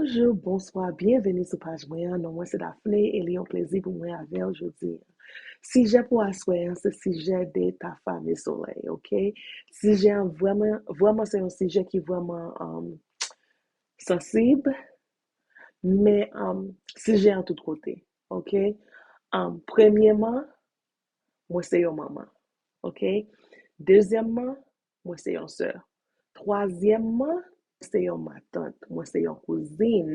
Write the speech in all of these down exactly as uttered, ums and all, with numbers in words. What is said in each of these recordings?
Bonjou, bonswa, byenveni sou paj mwen an. Non mwen se Daphné e li yon plezi pou mwen avè w jodi a. Sijè pou aswè an se sijè de Tafa Misolèy, oke? Sijè an vrèman, vrèman se yon sijè ki vrèman um, sansib, men um, sijè an tout kote, oke? Um, premyèman, mwen se yon manman, oke? Dezyèmman, mwen se yon sè. Twazyèmman, mwen se yon matant, mwen se yon kouzin,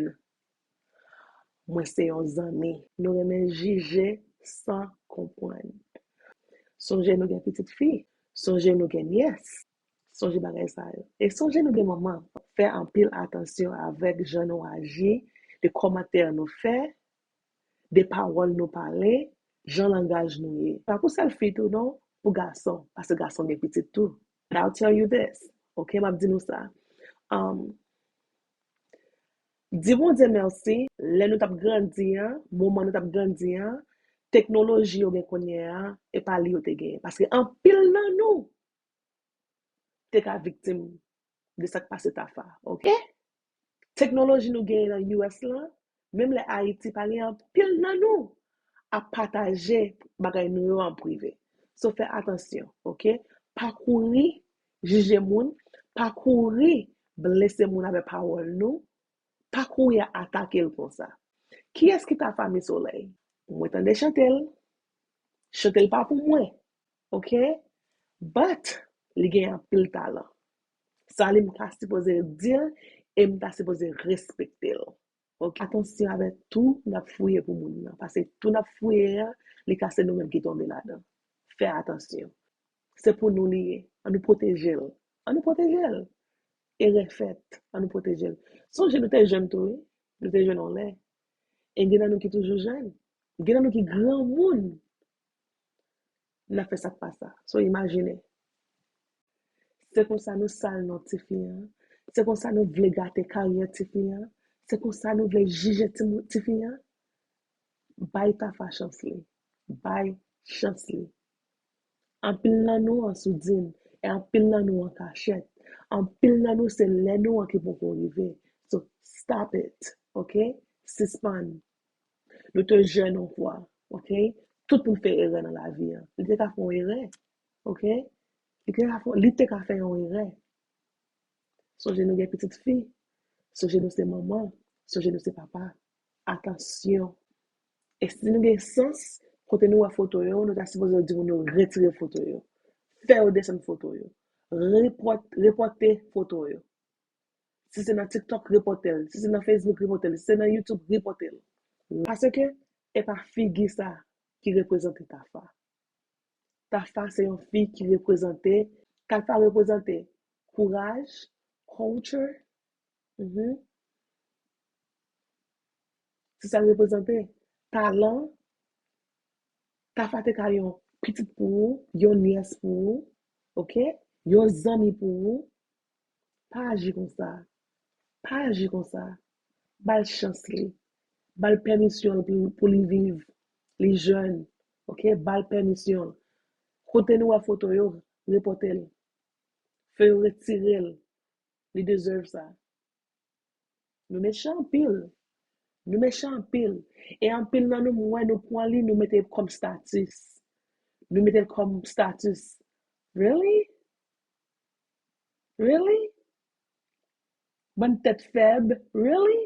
mwen se yon zanmi. Nou renmen jije san konprann. Sonje nou gen pitit fi, sonje nou gen nyès, sonje bagay sa yo. E sonje nou gen manman. Fè anpil atansyon avèk jan nou aji, de kòmantè nou fè, de pawòl nou pale, jan langaj nou ye. Pa pou sèl fi tou non, pou gason, paske gason gen pitit tou. But I'll tell you this, oke, m ap di nou sa. Um, di Bondye mèsi, lè nou t ap grandi an, moman nou t ap grandi an, teknoloji yo gen kounye a, e pa li yo te genyen. Paske anpil nan nou te ka viktim de sa k pase Tafa, oke? Teknoloji nou genyen nan U S lan, menm lè Ayiti pa gen anpil nan nou ap pataje bagay nou yo an prive. So fè atansyon, oke? Pa kouri jije moun, pa kouri blese moun avèk pawòl nou, pa kouri atake l konsa. Kiyès ki Tafa Misolèy? Mwen tande chante l. Chante l pa pou mwen, oke? But li gen anpil talan. Sa li m ta sipoze di l e m ta sipoze respekte l. Oke? Atansyon avèk tou n ap fouye pou moun nan, paske tou n ap fouye an, li ka se nou menm ki tonbe ladan. Fè atansyon. Se pou nou li ye. An nou pwoteje l. An nou pwoteje l. Erè fèt. An nou pwoteje l. Sonje nou te jèn tou, wi. Nou te jèn yon lè. E gen nan nou ki toujou jèn. Gen nan nou ki granmoun. N ap fè sa k pa sa. So imajine. Se konsa nou sal non tifi an. Se konsa nou vle gate karyè tifi an. Se konsa nou vle jije ti mou- tifi an. Bay Tafa chans li. Bay chans li. Anpil nan nou an soudin, e anpil nan nou an kachèt. Anpil nan nou se lè nou an ki poko rive. So, stop it, oke? Sispann. Nou te jèn yon fwa, oke? Tout moun fè erè nan lavi an. Li te ka fè yon erè, oke? Li te ka fè, li te ka fè yon erè. Sonje nou gen pitit fi. Sonje nou se manman. Sonje nou se papa. Atansyon. E si nou gen sans, kote nou wè foto yo, nou ta sipoze di moun yo retire foto yo. Fè yo desann foto yo. Repòt, repòte foto yo. Si se nan TikTok, repòte l. Si se nan Facebook, repòte l. Si se nan YouTube, repòte l. Paske e pa figi sa ki reprezante Tafa. Tafa se yon fi ki reprezante, Tafa reprezante kouraj, culture, mhm. Se sa l reprezante, talan. Tafa te ka yon pitit pou ou, yon nyès pou ou, oke? Yon zanmi pou ou. Pa aji konsa. Pa aji konsa. Ba l chans li. Ba l pèmisyon l pou, pou li viv. Li jèn. Oke? Ba l pèmisyon l. Kote nou wè foto yo, repòte l. Fè yo retire l. Li deserve sa. Nou mechan anpil. Nou mechan anpil. E anpil nan nou, m wè nou pran li, nou mete kòm status. Nou mete l kòm status. Really? Really? Bann tèt fèb? Really?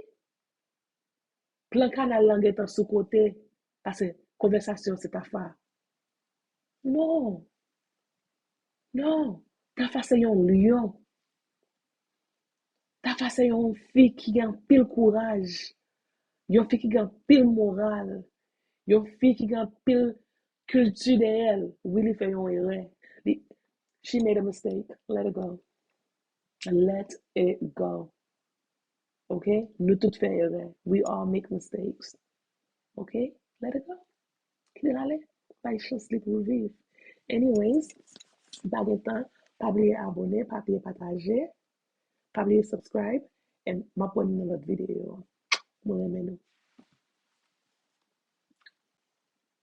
Plan kanal lan gentan sou kote, paske konvèsasyon se Tafa. Non. Non. Tafa se yon lyon. Tafa se yon fi ki gen anpil kouraj. Yon fi ki gen anpil moral. Yon fi ki gen anpil kilti dèyè l. Wi, li fè yon erè. Li, she made a mistake. Let it go. Let it go. Ok? Nou tout fè erè. We all make mistakes. Ok? Let it go. Kite l ale. Bay chans li pou l viv. Anyways, m pa gen tan. Pa bliye abone, pa bliye pataje, pa bliye subscribe, and m ap wè nou nan lòt videyo. Mwen renmen nou.